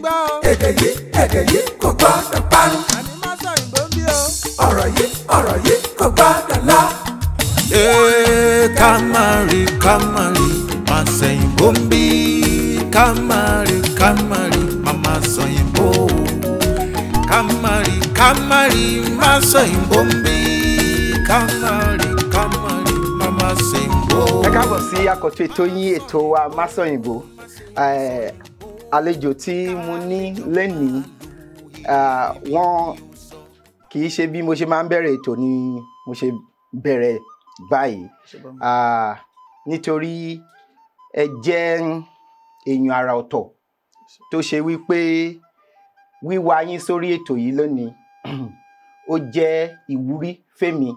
Èdè yìí, èdè yìí kò gbọ́dọ̀ parun. Ọ̀rọ̀ yìí, ọ̀rọ̀ yìí kò gbọ́dọ̀ lọ. Ká má rí, ká má rí, má sẹ̀yìnbó ń bí. Ká má rí, ká má rí, má má sọ̀yìnbó. Ká má rí, ká má rí, má sọ̀yìnbó ń bí. Ká má rí, ká má rí, má má sẹ̀yìnbó. Ẹ káàbọ̀ sí àkọ́tún ètò yín, ètò wa Masọ̀yìnbó. Àlejò tí mo ní lénìí, wọ́n kì í ṣe bí mo ṣe máa ń bẹ̀rẹ̀ ètò ni mo ṣe bẹ̀rẹ̀ báyìí, nítorí ẹ jẹ́ èèyàn àrà ọ̀tọ̀ tó ṣe wípé wíwá yín sórí ètò yìí lónìí ó jẹ́ ìwúrí fẹ́mi,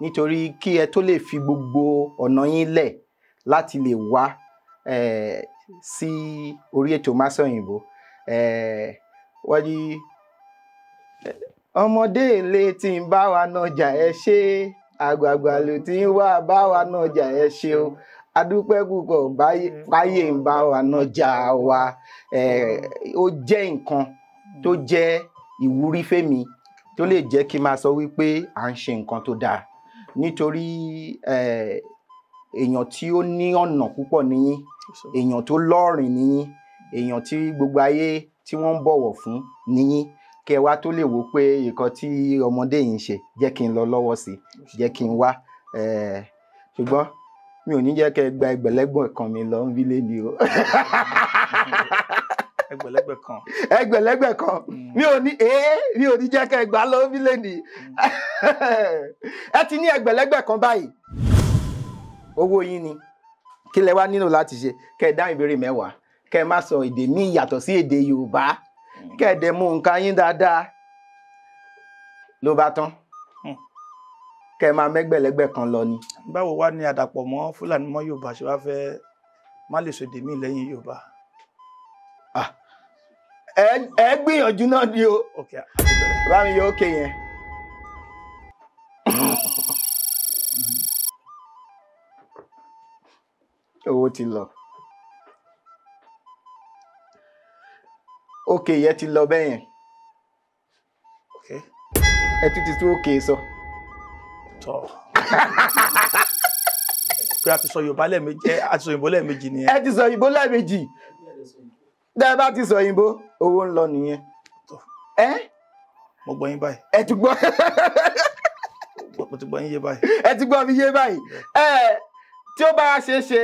nítorí kí ẹ tó lè fi gbogbo ọ̀nà yín lẹ̀ láti lè wá sí orí ètò Masọ̀yìnbó. Wọ́n ní ọmọdé ilé tí ń bá wa nájà ẹ ṣé, àgbààgbà ló ti ń wá bá wa nájà ẹ ṣé o, adúpẹ́ púpọ̀ báyé ń bá wa nájà wa. Ó jẹ́ nǹkan tó jẹ́ ìwúrí fẹ́mi tó lè jẹ́ kí n máa sọ wípé à ń ṣe nǹkan tó dáa, nítorí èèyàn tí ó ní ọ̀nà púpọ̀ níyín, èèyàn tó lọ́rìn níyín, èèyàn tí gbogbo ayé tí wọ́n ń bọ̀wọ̀ fún níyín. Kẹ́ wá tó lè wò pé nǹkan tí ọmọdé yìí ń ṣe, jẹ́ kí n lọ lọ́wọ́ sí, jẹ́ kí n wá. Ṣùgbọ́n mi ò ní jẹ́ kẹ́ gba ẹgbẹ̀lẹ́gbọ̀n kan mi lọ ń bí lé ní o. Ẹgbẹ̀lẹ́gbẹ̀ kan. Ẹgbẹ̀lẹ́gbẹ̀ kan. Mi ò ní mi ò ní jẹ́ kẹ́ gbà lọ ń bí lé ní. Ẹ ti ní ẹgbẹ̀lẹ́gbẹ̀ kan báyìí. Owó yín ni. Kí lẹ wá nílò láti ṣe? Kẹ́ ẹ dáhùn ìbéèrè 10, kẹ́ ẹ má sọ èdè míì yàtọ̀ sí èdè Yorùbá, kẹ́ ẹ dẹ̀ mú nǹkan yín dáadáa, ló bá tán. Kẹ́ ẹ máa mẹ́gbẹ̀lẹ́gbẹ̀ kan lọ ni. Báwo wá ní àdàpọ̀ mọ́ Fúlàní mọ́ Yorùbá ṣe wá fẹ́ má lè sọ èdè míì lẹ́yìn Yorùbá? Ẹ gbìyànjú náà ni o. Bá mi yọ ókè yẹn. Owó ti lọ. Òkè yẹn ti lọ bẹ́yẹn. Ẹ tún ti tún òkè sọ. Tọ́. Pé a ti sọ Yorùbá lẹ́ẹ̀mejì, a ti sọ òyìnbó lẹ́ẹ̀mejì nìyẹn. Ẹ ti sọ òyìnbó lẹ́ẹ̀mejì. Tẹ́ ẹ bá ti sọ òyìnbó, owó ń lọ nìyẹn. Ẹ? Mo gbọ́ yín báyìí. Ẹ ti gbọ́. Mo ti gbọ́ yín yé báyìí. Ẹ ti gbọ́ mi yé báyìí. Ẹ tí ó bá ṣe é ṣe,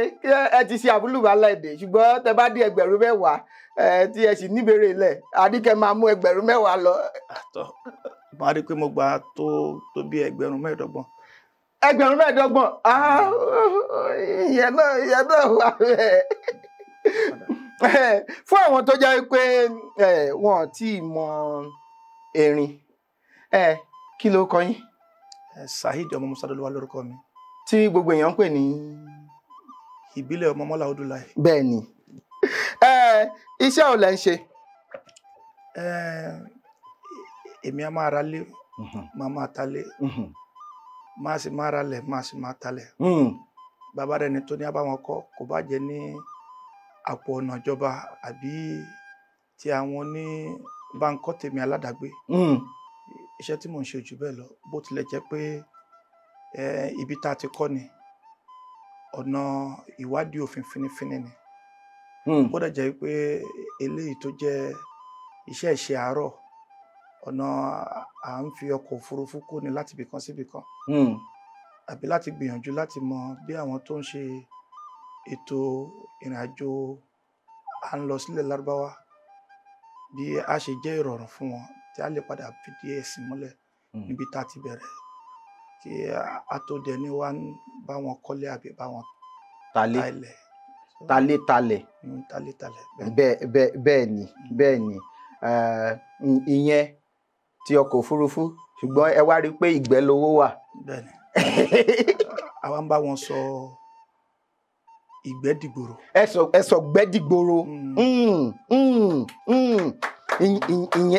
ẹ ti ṣe àbúlùbálà èdè, ṣùgbọ́n tẹ bá dé ẹgbẹ̀rún 10 tí ẹ sì níbèrè lẹ̀, àdìkẹ́ máa mú ẹgbẹ̀rún 10 lọ. Àtọ̀, màá rí i pé mo gbà tó bí ẹgbẹ̀rún 25. Ẹgbẹ̀rún 25, ìyẹn náà wà bẹ́ẹ̀. Fún àwọn tó jẹ́ pé wọn ò tí ì mọ erin, kí ló kọ yín? Saheed ọmọ Musa Dolúwa lórúkọ mi. Tí gbogbo èèyàn ń pè ní Ìbílẹ̀ ọmọ Mọ́lá Odúláì. Bẹ́ẹ̀ ni. Iṣẹ́ ò lẹ́ ń ṣe? Èmi a máa ra lé, máa máa ta lé, máa sì máa ra lẹ̀, máa sì máa ta lẹ̀. Bàbá rẹ̀ ni tó ní abáwọn kọ́, kò bá jẹ́ ní àpò ọ̀nà ìjọba àbí ti àwọn ní báńkọ́ tèmi aládàgbé. Iṣẹ́ tí mò ń ṣe jù bẹ́ẹ̀ lọ, bó tilẹ̀ jẹ́ pé ibi tá a ti kọ́ ni ọ̀nà ìwádìí òfin finifini ni. Bó dẹ̀ jẹ́ pé eléyìí tó jẹ́ iṣẹ́ ìṣe àárọ̀, ọ̀nà à ń fi ọkọ̀ òfurufú kó ni láti ibìkan sí ibìkan, àbí láti gbìyànjú láti mọ bí àwọn tó ń ṣe ètò ìrìnàjò à ń lọ sílẹ̀ Lárúbáwá bí a ṣe jẹ́ ìrọ̀rùn fún wọn tí a lè padà fìdí ẹ̀sìn múlẹ̀ níbi tá a ti bẹ̀rẹ̀, kí a tó dẹ ní wá ń bá wọn kọ́lé àbí bá wọn ta ilẹ̀. Talé talẹ̀. Talé talẹ̀. Bẹ́ẹ̀ ni, bẹ́ẹ̀ ni. Ìyẹn ti ọkọ̀ òfurufú, ṣùgbọ́n ẹ wá rí i pé ìgbẹ́ lowó wà. Bẹ́ẹ̀ ni. Àwa ń bá wọn sọ ìgbẹ́ dìgboro. Ẹ sọ gbẹ́ dìgboro.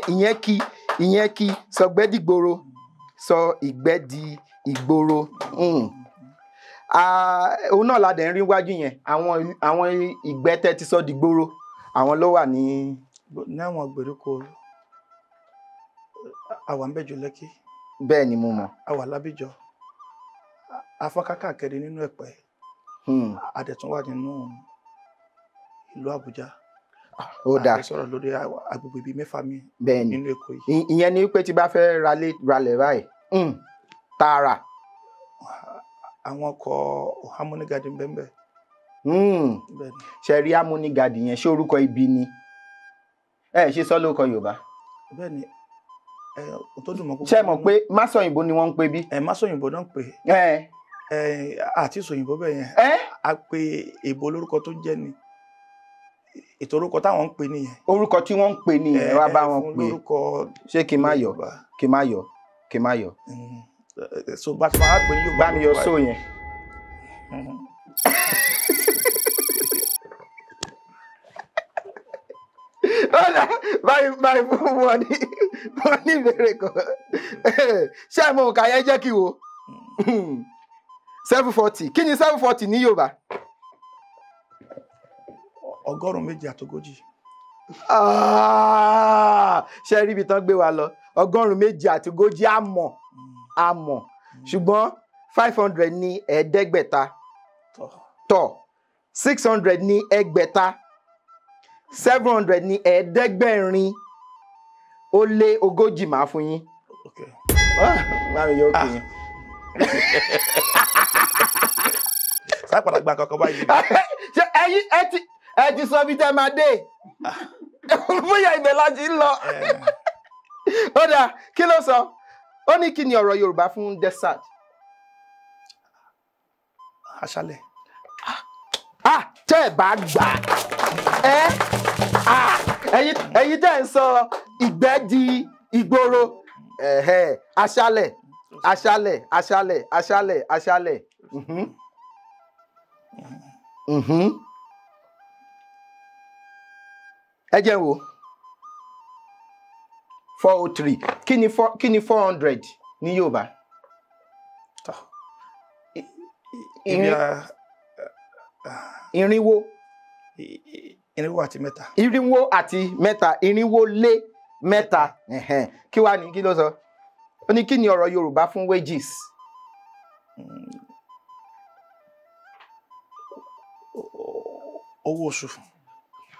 Ìyẹn kí sọ gbẹ́ dìgboro, sọ ìgbẹ́ di ìgboro. Òun náà la dẹ̀ ń rí wájú yẹn, àwọn ìgbẹ́ tẹ́ ti sọ dìgboro, àwọn ló wà ní Ní àwọn ìgbèríko àwa ń Bẹ́jù Lẹ́kì. Bẹ́ẹ̀ ni mo mọ̀. Àwa l'Ábíjọ. Afọ́nká káàkiri nínú Ẹ̀pẹ́. A dẹ̀ tún wà nínú ìlú Àbújá. Ó dáa. A sọ̀rọ̀ lórí agbègbè bíi mẹ́fà mi nínú Èkó yìí. Ìyẹn ni pé tí bá fẹ́ ralẹ̀ báyìí tààrà. Àwọn ọkọ̀ Harmony Garden bẹ́ẹ̀. Ṣe rí Harmony Garden yẹn, ṣé orúkọ ibi ni? Ẹ ṣe sọ lórúkọ Yorùbá. Bẹ́ẹ̀ ni, tó dùn mọ́ púpọ̀. Ṣé mọ̀ pé Másọ̀yìnbó ni wọ́n ń pè bí? Ẹ Másọ̀yìnbó náà ń pè. Àti Sòyìnbó bẹ́ẹ̀ yẹn. A pe èbó lórúkọ tó ń jẹ́ ni. Ètò orúkọ táwọn ń pè nìyẹn. Orúkọ tí wọ́n ń pè nìyẹn, wá bá wọn pè. Ṣé kí n má yọ? Kí n má yọ? Kí n má yọ? So bá ti máa pè ní Yorùbá. Bá mi yọ sóò yẹn. Báyìí báyìí fún wọn ní ìbéèrè kan. Ṣé ẹ mọ òǹkà yẹn jẹ́ kí wo? 740. Kí ni 740 ní Yorùbá? 240. Ṣé rí ibi tán gbé wa lọ? 240 àmọ̀ àmọ̀. Ṣùgbọ́n 500 ní ẹ̀ẹ́dẹ́gbẹ̀ta. Tọ̀ 600 ní ẹgbẹ̀ta. 700 ní 740 máa fún yín. Máa yọ òkè yẹn. Sápàdà gba kankan báyìí. Ṣé ẹ̀yin ẹ ti sọ bí tẹ́ máa dé? Bóyá ibẹ̀ la ti ń lọ. Ó dáa, kí ló sọ? Ó ní kí ni ọ̀rọ̀ Yorùbá fún desert? Aṣálẹ̀. Tẹ́ ẹ̀ bá gbà ẹ́ ẹ̀yin tẹ́ ń sọ ìgbẹ́ di ìgboro. Aṣálẹ̀ aṣálẹ̀ aṣálẹ̀ aṣálẹ̀ aṣálẹ̀. Ẹ jẹ́ wo 403. Kí ni 400 ní Yorùbá? Irinwó. 403. 403. 403. Kí wá ní kí ló sọ? Ó ní kí ni ọ̀rọ̀ Yorùbá fún wages? Owó oṣù.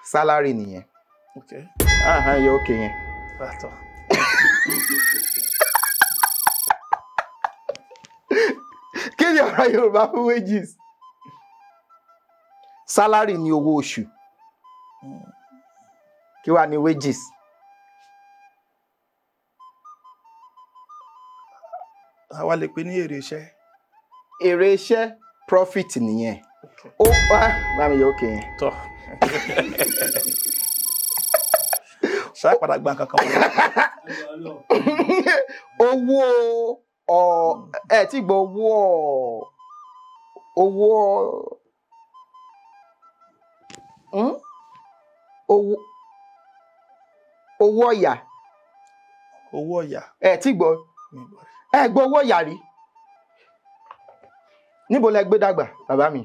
Salary nìyẹn. Yọ òkè yẹn. Kí ni ọ̀rọ̀ Yorùbá fún wages? Salary ni owó oṣù. Kí wá ní wages? Àwa lè pè ní èrè iṣẹ́. Èrè iṣẹ́ profit nìyẹn. Ó bá mi yọ òkè yẹn. Tọ́. Ṣáà padà gba kankan wọlé. Owó ẹ ti gbọ́ owó ọ̀yà. Owó ọ̀yà. Ẹ ti gbọ́. Ẹ gbọ́ owó ọ̀yà rí. Níbo lẹ gbé dàgbà bàbá mi?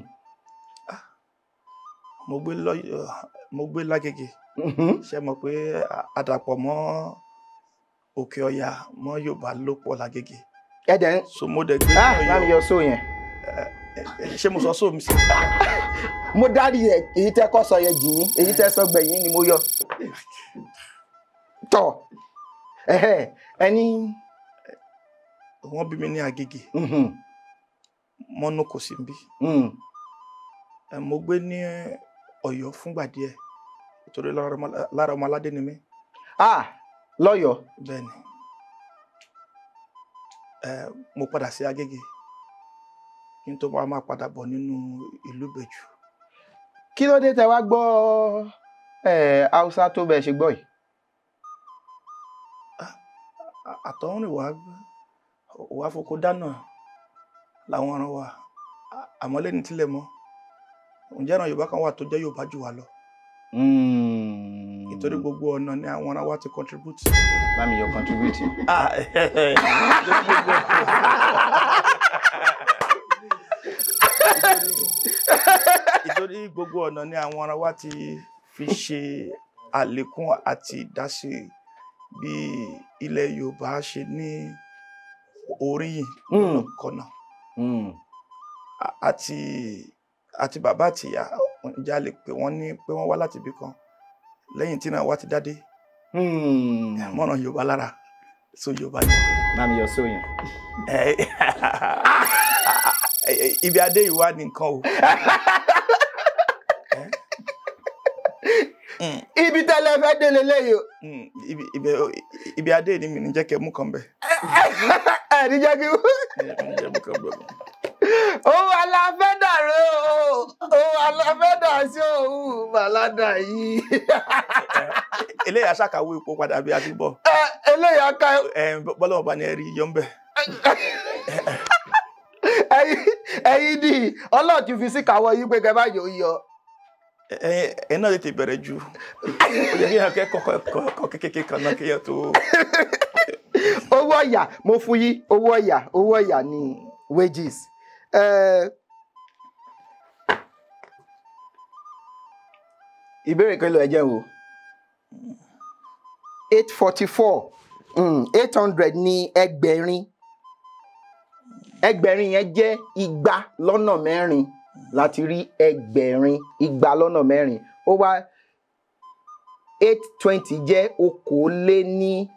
Mo gbé l'Ágége. Ṣé mọ̀ pé àdàpọ̀ mọ́ Òkè Ọya mọ́ Yorùbá ló pọ̀ l'Ágége. Ẹ dẹ̀ ń. So mo dẹ̀ gbé ní Ọ̀yọ́. Bá mi yọ sóò yẹn. Ṣé mo sọ sóò mi sí? Mo dárí ẹ, èyí tẹ́ kọ́ sọ yẹn jì yín, èyí tẹ́ sọ gbẹ̀yìn ni mo yọ. Tọ̀ ẹni. Wọ́n bí mi ní Agége. Mọ́nú kò sí níbí. Mo gbé ní Ọ̀yọ́ fúngbà díẹ̀ nítorí lára ọmọ aládé ni mí. Lọ́yọ̀ọ́. Bẹ́ẹ̀ni. Mo padà sí Agége kí n tó máa padà bọ̀ nínú ìlú Ìbẹ̀jú. Kí ló dé tẹ́ wá gbọ́ Haúsá tó bẹ́ẹ̀ ṣe gbọ́ yìí? Àtọ̀húnrìn wá foko dáná làwọn ọ̀ràn wa, àmọ́ lẹ́ni tílẹ̀ mọ́. Ǹjẹ́ ìran Yorùbá kan wà tó jẹ́ Yorùbá jù wá lọ? Nítorí gbogbo ọ̀nà ni àwọn ará wa ti contribute. Bá mi yọ contribute. Nítorí gbogbo ọ̀nà ni àwọn ará wa ti fi ṣe àlékún àti ìdásí bí ilẹ̀ Yorùbá ṣe ní oríyìn lọ́nàkọnà. Àti bàbá àti ìyá, ǹjẹ́ a lè pè wọ́n ní pé wọ́n wá láti ibì kan lẹ́yìn tí náà wá ti dádé mọ́nà Yorùbá lára so Yorùbá ni. Bá mi yọ sóyún. Ibi adé ìwà ni nǹkan o. Ibi tẹ́lẹ̀ fẹ́ délé léyìí o. Ibi adé ni mi ní jẹ́ kẹ́ mú kan bẹ̀. Ẹ ní jẹ́ kí mú kan bẹ̀. Òun àlàfẹ́ dàrú o, òun àlàfẹ́ dà sí òun bàládà yìí. Eléyà ṣàkàwé ipò padà bí a ti bọ̀. Eléyà ká. Bọ́lá ọba ni ẹ rí yọ ń bẹ̀. Ẹyin ni Ọlọ́run ti fi sí kàwọ́ yín pé kẹ́ bá yóò yọ. Ẹ náà tètè bẹ̀rẹ̀ ju ó yẹ kí èèyàn kẹ́kọ̀ọ́ kọ́ kékeré kan náà kéèyàn tó. Owó ọ̀yà mo fún yín, owó ọ̀yà, owó ọ̀yà ni wages. Ìbéèrè kan ló ẹ jẹ́ wo 844, 800 ní ẹgbẹ̀rin. Ẹgbẹ̀rin yẹn jẹ́ 200 láti rí ẹgbẹ̀rin, 200. Ó wá 820 jẹ́ 20,000.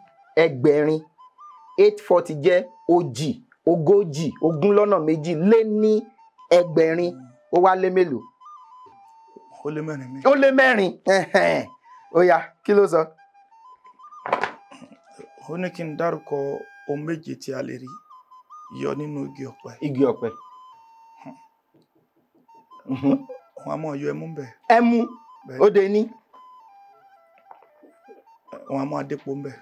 840 jẹ́ 40, 240. Ó wá lé mélòó? Ó lé mẹ́rin mi. Ó lé mẹ́rin. Ó yá, kí ló sọ? Ó ní kí n dárúkọ ohun méje tí a lè rí yọ nínú igi ọ̀pẹ. Igi ọ̀pẹ. Wọ́n á máa yọ ẹmu ńbẹ̀. Ẹmu, ó dé ní. Wọ́n á máa dépo ńbẹ̀.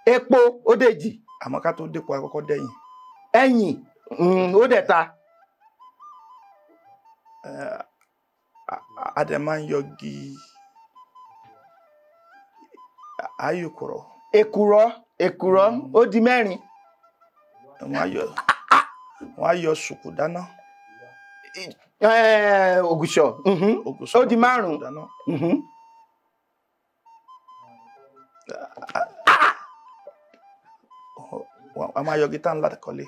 Epo, ó dé jì. Àmọ́ ká tó dépo a kọ́kọ́ dẹ́yìn. Ẹyìn, ó dẹ̀ ta. A dẹ̀ máa ń yọgi ayòkúrọ̀. Èkùrọ́, èkùrọ́, ó di mẹ́rin. Wọ́n á yọ ṣùkú dáná. Ògùṣọ̀, ó di márùn-ún. A máa yọ gítà ńlá kọ́lé.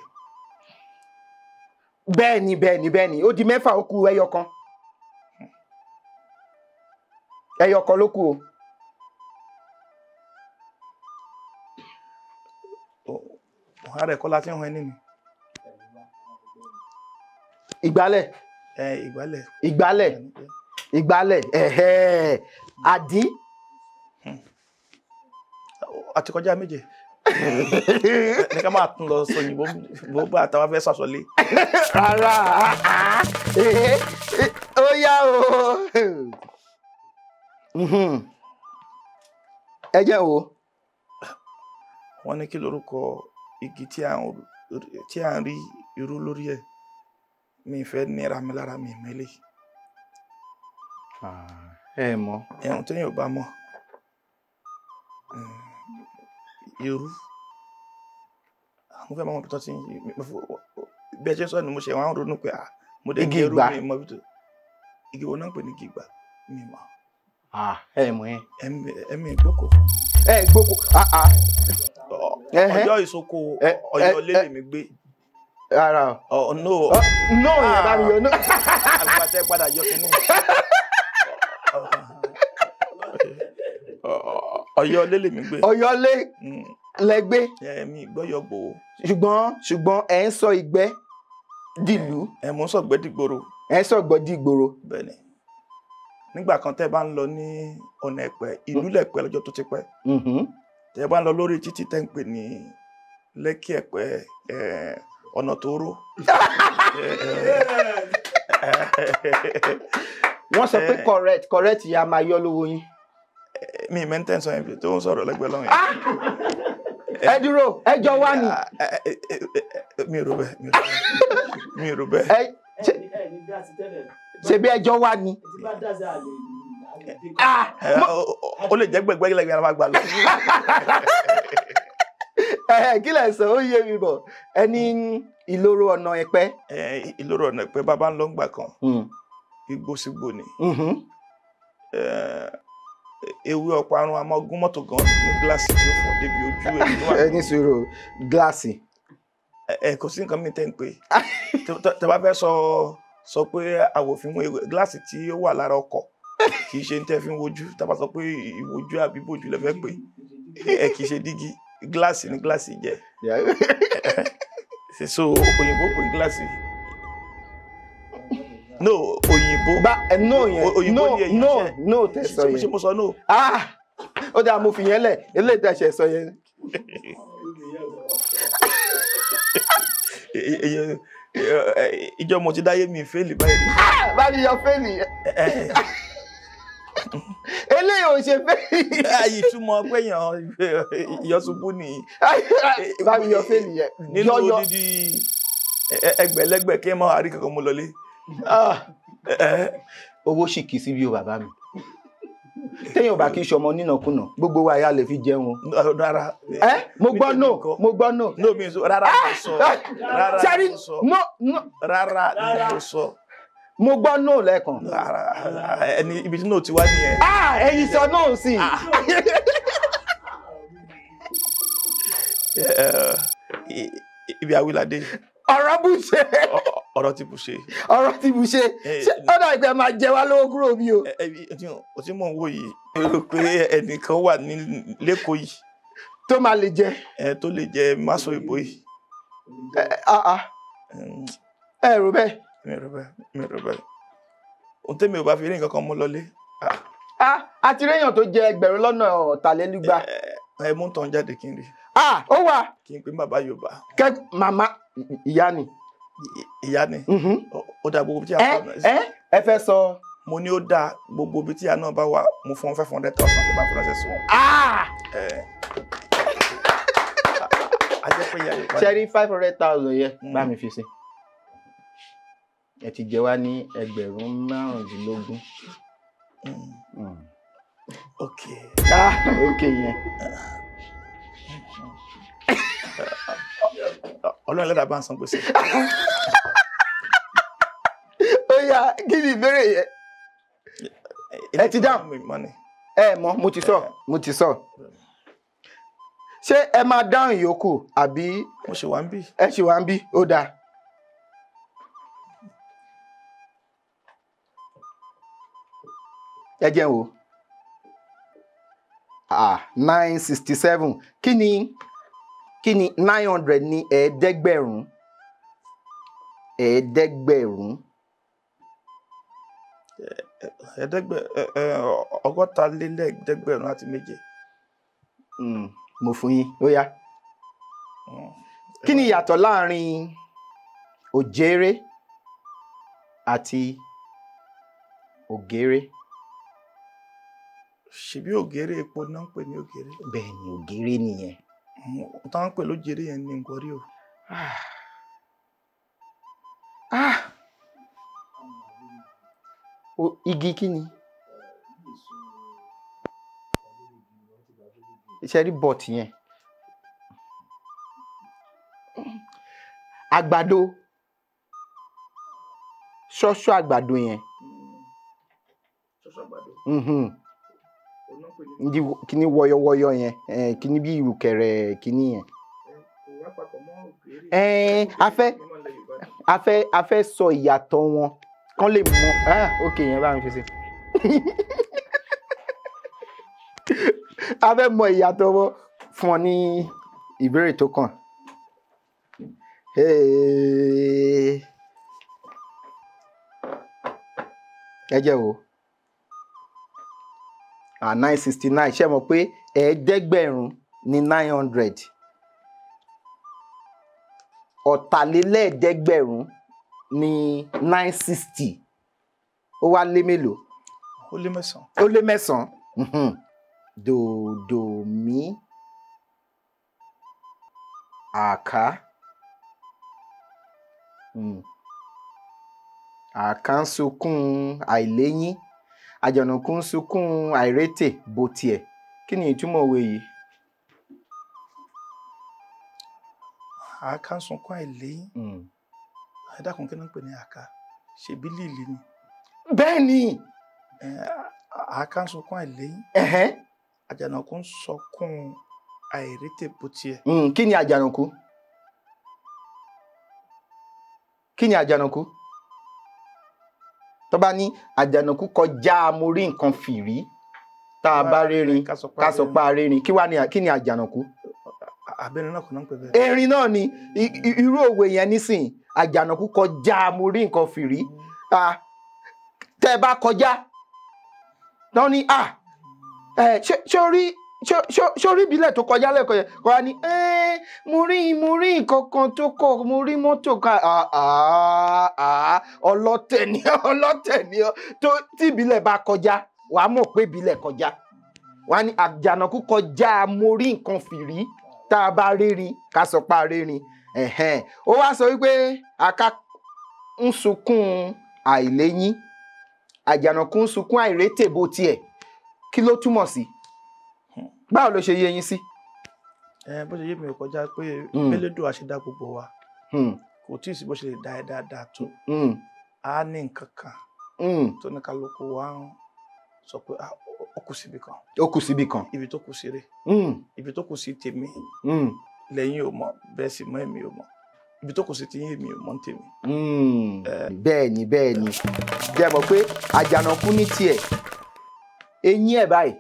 Bẹ́ẹ̀ni, bẹ́ẹ̀ni, bẹ́ẹ̀ni, ó di mẹ́fà, ó kù ẹyọ kan. Ẹyọ kan ló kù o. Ọ̀hán rẹ̀ kọ́ láti ń hun ẹni ni. Ìgbálẹ̀. Ìgbálẹ̀. Ìgbálẹ̀. Ìgbálẹ̀. Ẹ̀hẹ́. Àdí. Àti kọjá méje. Ní ká máa tún lọ sọ òyìnbó bó bá àtàwọn fẹ́ sàsọlé. Rárá, ó yá o. Ẹ jẹ́ wo. Wọ́n ní kí lorúkọ igi tí à ń rí irú lórí ẹ̀. Mi fẹ́ nira mi lára mi mẹ́lẹ̀. Ẹ mọ̀. Ẹ̀hún tí yóò bá mọ̀. Irú. Mo fẹ́ mọ̀ bí tó ti bí ẹ ṣe sọ ni mo ṣe wọ́n á ronú pé mo dé igi irú mi mọ̀ bí tó. Igi wo náà ń pè ní igi ìgbà? Mi mọ̀. Ẹ mọ̀ yẹn. Ẹ̀mí ìgbókò. Ẹ ìgbókò. Ọjọ́ ìsoko Ọ̀yọ́ lé lèmi gbé. Rárá o. No. No, yẹn bá mi yọ no. Àgbàtẹ padà yọ kínní. Ọ̀yọ́ lé lèmi gbé. Ọ̀yọ́ lé lẹ gbé. Ẹ̀mí ìgbọ́yọ̀ gbòó. Ṣùgbọ́n ẹ̀ ń sọ ìgbẹ́ dìlú. Ẹ̀ mò ń sọ̀gbẹ́ dìgboro. Ẹ̀ ń sọ̀gbẹ́ dìgboro. Bẹ́ẹ̀ni. Nígbà kan tẹ́ bá ń lọ ní ọ̀nà Ẹ̀pẹ́, ìlú lẹ̀pẹ́ lọ́jọ́ tó ti pẹ́. Tẹ́ bá ń lọ lórí títí tẹ́ ń pè ní Lẹ́kì Ẹ̀pẹ́, ọ̀nà tó ró. Wọ́n sọ pé correct correct yà máa yọ lówó yín. Mi mẹ́ntẹ́ sọ yẹn tó ń sọ̀rọ̀ lẹ́gbẹ̀ẹ́ lọ́hùn yẹn. Ẹ dúró, ẹ jọ wá ni. Mi ò rò bẹ́ẹ̀, mi ò rò bẹ́ẹ̀. Ṣebí ẹjọ́ wá ni. Ó lè jẹ́ gbẹ̀gbẹ́ lẹ́gbẹ̀ẹ́ la máa gbà lọ. Kí lẹ̀ sọ, ó yé mi bọ̀. Ẹni ìloro ọ̀nà Ẹ̀pẹ́. Ìloro ọ̀nà Ẹ̀pẹ́ bàbá ń lọ ńgbà kan. Igbó sígbó ni. Ewé ọparun a máa gún mọ́tò gan ní gíláàsì tí ó fọ́ débi ojú ẹ̀. Ẹ ní sùúrù, gíláàsì. Ẹ kò sí nǹkan mi tẹ́ ń pè tẹ́ bá fẹ́ sọ pé àwòfin gíláàsì tí ó wà lára ọkọ̀ kì í ṣe ń tẹ́ fi ń wojú. Tá bá sọ pé ìwojú àbí bòjú lẹ fẹ́ pè ẹ, kì í ṣe dígí, gíláàsì ní gíláàsì jẹ́. So òyìnbó pè gíláàsì. No, òyìnbó. Ba no yẹn, no no no tẹ sọ yẹn. Ṣé mo sọ no? Ah, ó dáa, mo fi yẹn lẹ̀, eléyìí tẹ ṣe sọ yẹn. Ìjọ mo ti dáyé mi fẹ́ẹ̀lì báyìí. Bá mi yọ fẹ́ẹ̀lì yẹn. Eléyìí ò ṣe fẹ́ẹ̀lì. Ayé ìtumọ̀ pé èèyàn ìyọsùnbù ni. Bá mi yọ fẹ́ẹ̀lì yẹn. Nínú odidi ẹgbẹ̀lẹ́gbẹ̀ kí ẹ máa rí kankan mú lọlé. Owó sì kì í sí bí o bàbá mi. Téèyàn bá kí sọmọ nínàkúnà, gbogbo wa ya lè fi jẹun. Rárá. Mo gbọ́ no, mo gbọ́ no. No mi sọ, rárá mo sọ. Rárá mo sọ. No no. Rárá mo sọ. Mo gbọ́ no lẹ́ẹ̀kan. Ẹni ibi tí no ti wá nìyẹn. Ẹyin sọ no sí. Ibi awilade. Ọ̀rọ̀ bù ṣe. Ọ̀rọ̀ ti bù ṣe. Ọ̀rọ̀ ti bù ṣe. Ṣé ọ̀dà ìgbẹ́ máa jẹ wá lówó kúrò bí o? O ti mọ̀ ń wò yìí pé ẹnìkan wà ní lẹ́kọ̀ọ́ yìí. Tó máa lè jẹ. Tó lè jẹ máṣọ ìbò yìí. Ẹ rò bẹ́ẹ̀. Mi rò bẹ́ẹ̀, mi rò bẹ́ẹ̀. Ohun tẹ́mi ò bá fi rí nǹkan kan mú lọlé. A ti réyàn tó jẹ 2,000. Ẹ mú tán jáde kí n rí. Ó wà. Kí n pè bàbá Yorùbá. Kẹ́ màmá ìyá ni. Ìyá ni. Ó dá gbogbo tí a kọ́. Ẹ fẹ́ sọ. Mo ní ó dá gbogbo ibi tí a náà bá wà, mo fún 500,000 tó bá fi ránṣẹ́ sí wọn. A jẹ́ pé ìyá Yorùbá. Ṣé rí 500,000 yẹn bá mi fi sí. Ẹ ti jẹ wá ní 15,000. Ok. Ok yẹn. Ọlọ́run lẹ́dàá bá ń san gbèsè. Ó yá, kí ni ìbéèrè yẹn? Ẹ ti dáhùn. Ẹ mọ̀, mo ti sọ, mo ti sọ. Ṣé ẹ máa dáhùn yòókù àbí? Mo ṣì wà ń bí. Ẹ ṣì wà ń bí, ó dáa. Ẹ jẹ́ n wò. 967. Kí ni 900 ní ẹ̀ẹ́dẹ́gbẹ̀rún? Ẹ̀ẹ́dẹ́gbẹ̀rún. 760,007. Mo fún yín, ó yá. Kí ni ìyàtọ̀ láàrin òjèrè àti ògèrè? Ṣebí ògèrè epo náà ń pè ní ògèrè. Bẹ́ẹ̀ ni, ògèrè nìyẹn. Táwọn ń pè lójèrè yẹn ní nǹkan rí o. Igi kí ni? Ṣé rí bọ̀tì yẹn? Àgbàdo. Ṣọ́ṣọ́ àgbàdo yẹn. Ṣọ́ṣọ́ àgbàdo. Kíní wọyọwọyọ yẹn, kíní bí ìrùkẹ̀rẹ̀ kíní yẹn. A fẹ́ sọ ìyàtọ̀ wọn kán lè mọ̀. Ok yẹn bá mi fi sí. A fẹ́ mọ ìyàtọ̀ wọn fún ọ ní ìbéèrè tó kàn. Ẹ jẹ́ wo. 969. Ṣé mọ̀ pé 700 ní 900. 760 ní 960. Ó wá lé mélòó? Ó lé mẹ́sàn-án. Ó lé mẹ́sàn-án. Dòdò mí. Àká. Àká ń sunkún àìléyín. Àjànàkú ń sunkún àìrétè bó tiẹ̀. Kí ni ìtumọ̀ òwe yìí? Àká ń sunkún àìléyín. Ẹ dákun, kí ló ń pè ní àká? Ṣebí líìlì ni. Bẹ́ẹ̀ ni. Àáká ń sunkún àìléyín. Àjànàkú ń sọkún àìrétè bó tiẹ̀. Kí ni àjànàkú? Kí ni àjànàkú? Tó bá ní àjànàkú kọjá mo rí nǹkan fìrí, tá a bá rérin ká sọ pé a rérin, kí wá ní kí ni àjànàkú? Abẹ́rin náà kò náà ń pè bẹ́ẹ̀. Erin náà ni irú òwe yẹn nísìn, àjànàkú kọjá mo rí nǹkan fìrí. Tẹ́ ẹ bá kọjá tán ní ṣé orí ìbílẹ̀ tó kọjá lẹ́ẹ̀kan yẹn kọ́ wa ní mo rí nǹkan kan tó kọ̀, mo rí mọ́tò kan, ọlọ́tẹ̀ ni ọlọ́tẹ̀ ni ọ. Tó tí ìbílẹ̀ bá kọjá wàá mọ̀ pé ìbílẹ̀ kọjá. Wàá ní àjànàkú kọjá mo rí nǹkan fìrí, tá a bá rérin ká sọ pa rérin. Ó wá sọ wípé àká ń sunkún àìléyín, àjànàkú ń sunkún àìrétè bó tiẹ̀. Kí ló túmọ̀ sí? Báwo ló ṣe yé yín sí? Bó ṣe yé mi ò kọjá pé Elédùà ṣe dá gbogbo wa, kò tí ì sí bó ṣe lè dá ẹ dáadáa tó. A ní nǹkan kan tó ní kálukú wa ń sọ pé ó kù síbi kan. Ó kù síbi kan. Ibi tó kù sí rè. Ibi tó kù sí tèmi. Lẹ́yìn ò mọ̀, bẹ́ẹ̀ sì mọ́ èmi ò mọ̀. Ibi tó kù sí tiyín èmi ò mọ̀ tèmi. Bẹ́ẹ̀ ni bẹ́ẹ̀ ni. Jẹ́ mọ̀ pé àjànàkú ní tiẹ̀, eyín ẹ̀ báyìí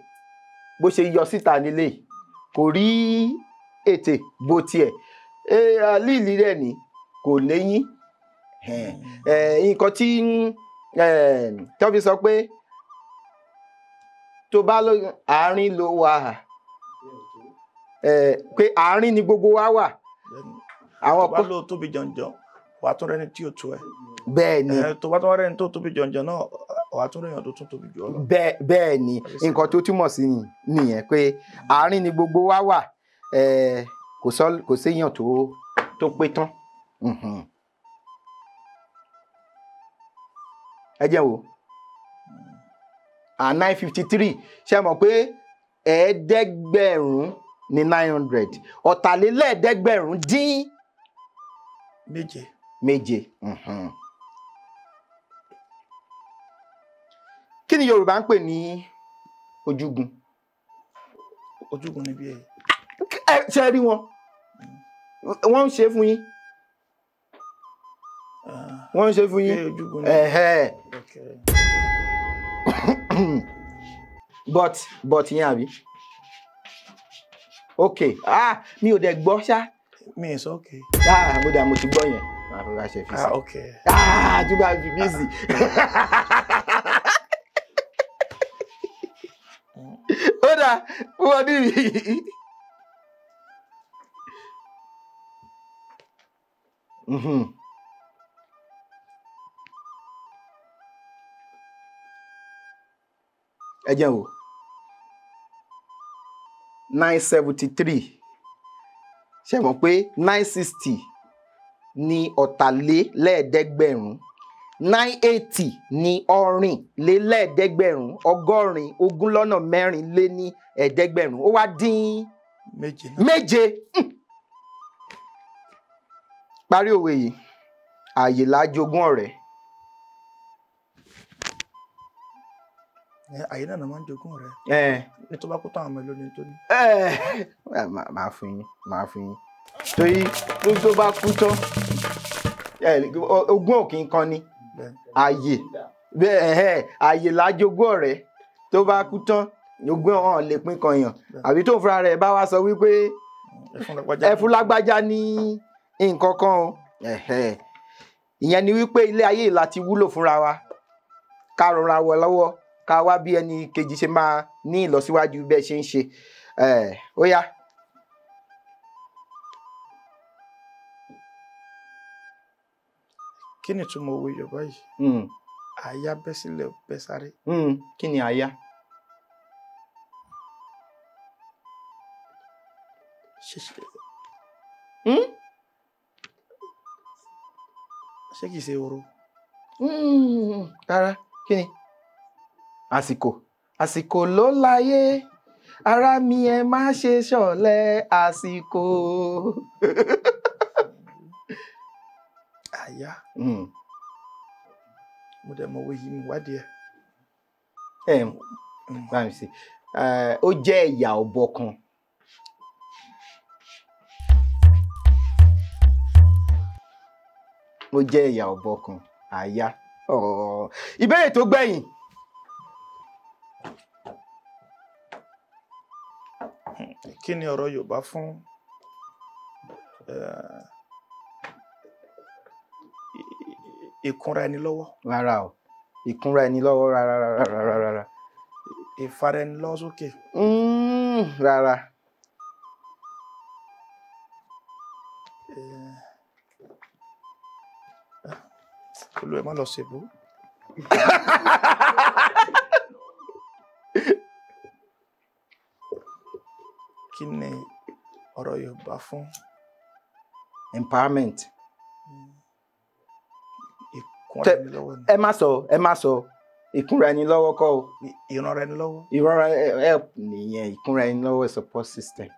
bó ṣe yọ síta nílé kò rí ètè bó tiẹ̀, líìlì rẹ̀ ní kò léyín. Nǹkan tí tó fi sọ pé tó bá lọ àárín ló wà, pé àárín ni gbogbo wa wà. Àwọn tó bá lọ tóbi jọ̀njọ̀n wàá tún rẹni tí ò tó ẹ. Bẹ́ẹ̀ ni. Tó bá tún rẹni tó tóbi jọ̀njọ̀n náà wàá tún rẹyàn tó tún tóbi jù ọ lọ. Bẹ́ẹ̀ ni, nǹkan tó túmọ̀ sí nìyẹn pé àárín ni gbogbo wa wà, kò séèyàn tó pé tán. Ẹ jẹ́ wo 953, ṣe mọ̀ pé 900 ní 900, 7,500 dín méje. Kí ni Yorùbá ń pè ní ojúgun? Ojúgun ni bí ẹ. Ṣe rí wọn, wọ́n ń ṣe fún yín, wọ́n ń ṣe fún yín. But yẹn àbí? Ok, mi ò dẹ̀ gbọ́ ṣá. Mi ì sọ okay. Mo dà, mo ti gbọ́ yẹn. Màá fi wá ṣe fi sí. Ok. Tó bá fi mí sí. Ó dà, wọ́n ní mi. Ẹ jẹ́ wo 973, ṣe mọ̀ pé 960 ní 7,500, 980 ní 7,400, 824,500, ó wá dín méje. Parí òwe yìí, ààyè là á jogún ọ̀rẹ́. Àyè náà máa ń jogún ọ̀rẹ́. Ní tó bá kó tán àwọn ọmọ ìlú tó ní. Màá fún yín, màá fún yín. Torí tó bá kú tán, ogún ò kí ń kan ni. Àyè àyè là á jogún ọ̀rẹ́. Tó bá kú tán, ogún ọ̀hún lè pín kan yàn. Àbí tó ń fúnra rẹ̀ bá wá sọ wípé ẹ fún lágbájá ní nǹkan kan o. Ìyẹn ni wípé ilé ayé la ti wúlò fúnra wa. Ká rọra wọ lọ́wọ́, ká wá bí ẹni kejì ṣe máa ní ìlọsíwájú bẹ́ẹ̀ ṣe ń ṣe. Ó yá. Kí ni ìtumọ̀ òwe Yorùbá yìí? Àyà bẹ́ sílẹ̀ bẹ́ sáré. Kí ni àyà? Ṣé kìí ṣe oró? Rárá, kí ni? Àsìkò, àsìkò ló láyé, ara mi ẹ má ṣe ṣọ̀lẹ àsìkò. Àyà. Mo dẹ̀ mọ̀ òwe yìí, mi wádìí ẹ̀. Bá mi sí. Ó jẹ́ ẹ̀yà ọ̀bọ kan. Ó jẹ́ ẹ̀yà ọ̀bọ kan. Àyà. Ìbéèrè tó gbẹ̀yìn. Kí ni ọ̀rọ̀ Yorùbá fún ìkúnra ẹni lọ́wọ́? Rárá o, ìkúnra ẹni lọ́wọ́ rárá rárá rárá. Ìfara ẹni lọ́wọ́ sókè. Rárá. Olú ẹ má lọ ṣèbú. Kí ni ọ̀rọ̀ Yorùbá fún? Empowerment. Ìkúnra ẹni lọ́wọ́ ni. Ẹ má sọ, ẹ má sọ. Ìkúnra ẹni lọ́wọ́ kọ́ o. Ìranra ẹni lọ́wọ́. Ìranra help nìyẹn. Ìkúnra ẹni lọ́wọ́ support system.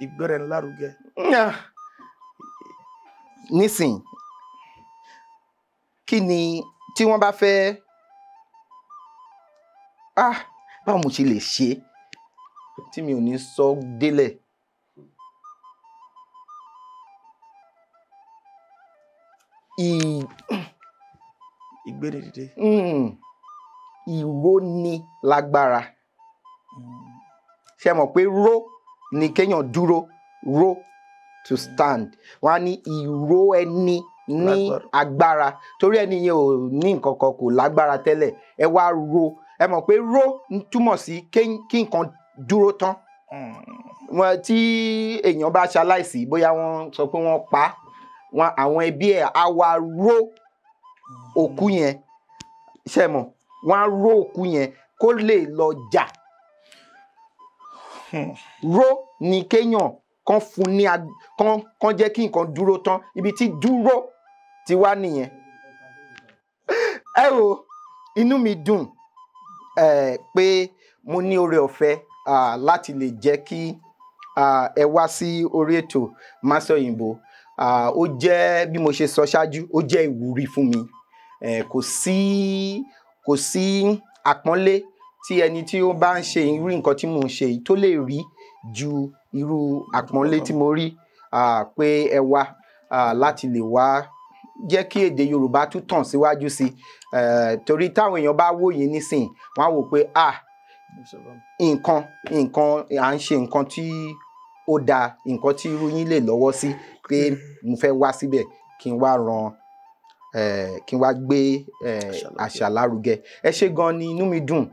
Ìgbéra ẹni lárugẹ. Nísìn, kí ni tí wọ́n bá fẹ́, báwo mo ṣe lè ṣe tí mi ò ní sọ délẹ̀? Ìgbéni dìde. Ìró ni lágbára. Ṣé mọ̀ pé ró ni kéèyàn dúró, ró to stand. Wọ́n á ní ìró ẹni ní agbára, torí ẹni yẹn ò ní nǹkan kan, kò lágbára tẹ́lẹ̀, ẹ wá ro. Ẹ mọ̀ pé ró ń túmọ̀ sí kí nǹkan dúró tán. Wọn tí èèyàn bá ṣaláìsí, bóyá wọ́n sọ pé wọ́n pa wọn, àwọn ẹbí ẹ̀ á wá ró òkú yẹn. Ṣe mọ̀, wọ́n á ró òkú yẹn kó lè lọ jà. Ró ni kéèyàn kan fún ní kan jẹ́ kí nǹkan dúró tán. Ibi tí dúró ti wá nìyẹn. Ẹ wo, inú mi dùn pé mo ní oore ọ̀fẹ́ láti lè jẹ́ kí ẹ wá sí orí ètò Masọ̀yìnbó. Ó jẹ́, bí mo ṣe sọ ṣáájú, ó jẹ́ ìwúrí fún mi. Kò sí àpọ́nlé tí ẹni tí ó bá ń ṣe irú nǹkan tí mò ń ṣe yìí tó lè rí ju irú àpọ́nlé tí mo rí pé ẹ wá láti lè wá jẹ́ kí èdè Yorùbá tún tàn síwájú sí i. Torí táwọn èèyàn bá wò yín nísìn, wọ́n á wò pé nǹkan à ń ṣe nǹkan tí ó dáa, nǹkan tí irú yín lè lọ́wọ́ sí, pé mo fẹ́ wá síbẹ̀ kí n wá ran kí n wá gbé àṣà lárugẹ. Ẹ ṣé gan ni, inú mi dùn.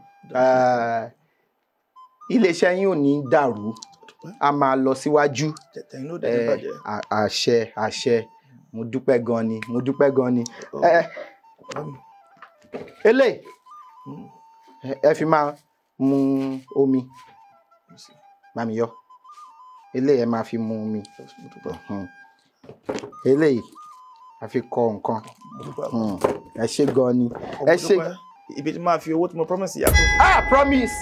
Iléeṣẹ́ yín ò ní dàrú, a máa lọ síwájú. Àṣẹ àṣẹ. Mo dúpẹ́ gan ni, mo dúpẹ́ gan ni. Eléyìí ẹ fi máa mu omi, bá mi yọ. Eléyìí ẹ máa fi mu omi. Eléyìí a fi kọ nǹkan. Ẹ ṣé gan ni, ẹ ṣé. Ibi tí máa fi owó tí mo promise yàtọ̀. Promise.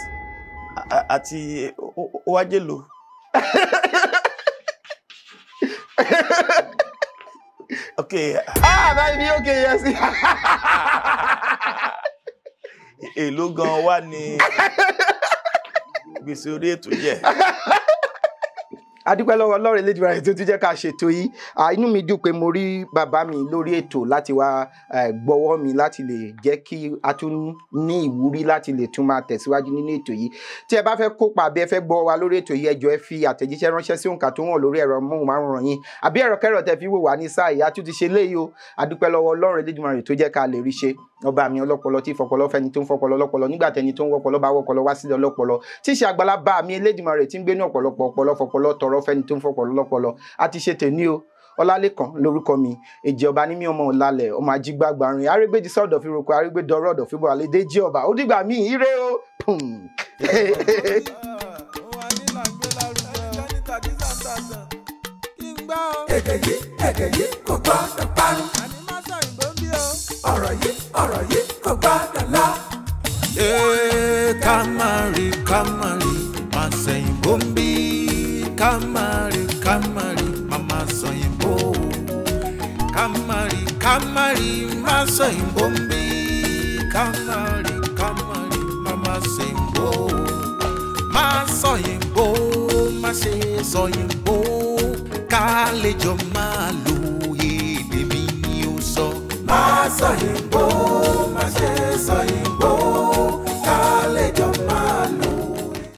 Àti ó wá jẹ́ lò. Okay. Baby, okay, yes. Èló gan wá ní gbèsè orí ètò jẹ́. A dúpẹ́ lọ́wọ́ Ọlọ́run Elédùmarè tó tún jẹ́ ká ṣètò yìí. Inú mi dùn pé mo rí bàbá mi lórí ètò láti wá gbọ́wọ́ mi láti lè jẹ́ kí a tún ní ìwúrí láti lè tún máa tẹ̀síwájú nínú ètò yìí. Tí ẹ bá fẹ́ kópa àbí ẹ fẹ́ gbọ́ wa lórí ètò yìí, ẹ jọ̀ọ́ ẹ fi àtẹ̀jíṣẹ́ ránṣẹ́ sí òǹkà tó wọ̀n lórí ẹ̀rọ móhùnmáwòrán yín àbí ẹ̀rọ kẹ́rọ tẹ́ fi wò wá ní sáà yìí. A tún ti ṣe léyìí o. A dúpẹ́ lọ́wọ́ Ọlọ́run Elédùmarè tó jẹ́ ká lè rí ṣe. Ọba mi ọlọ́pọlọ tí fọpọlọ fẹ́ni tó ń fọpọlọ lọ́pọlọ nígbà tẹni tó ń wọpọlọ bá wọpọlọ wá sílẹ̀ ọlọ́pọlọ tí ṣe àgbàlá bá mi Elédùmarè tí ń gbénú ọ̀pọ̀lọpọ̀ ọpọlọ fọpọlọ tọrọ fẹ́ni tó ń fọpọlọ lọ́pọlọ. A ti ṣe tèmi o. Ọlálékan lórúkọ mi, èjì ọba ní mí, ọmọ ọ̀làlẹ̀, ọmọ ajígbàgbàrin arégbèjì sọ̀dọ̀ fi roko arégbèdọ̀rọ̀ ọ̀dọ̀ fíbọ̀ àlédèjì ọba. Ó dìgbà míì, ire o. Èdè yìí, èdè yìí kò gbọ́dọ̀ parun. Ọ̀rọ̀ yìí, ọ̀rọ̀ yìí kò gbọ́dọ̀ lọ. Ká má rí, ká má rí, má sẹ̀yìnbó ń bí. Ká má rí, ká má rí, má má sọ̀yìnbó. Ká má rí, ká má rí, má sọ̀yìnbó ń bí. Ká má rí, Sọyìnbó, má ṣe sọyìnbó, ká lè jọ máa lo èdè mi ni ó sọ. Má sọyìnbó, má ṣe sọyìnbó.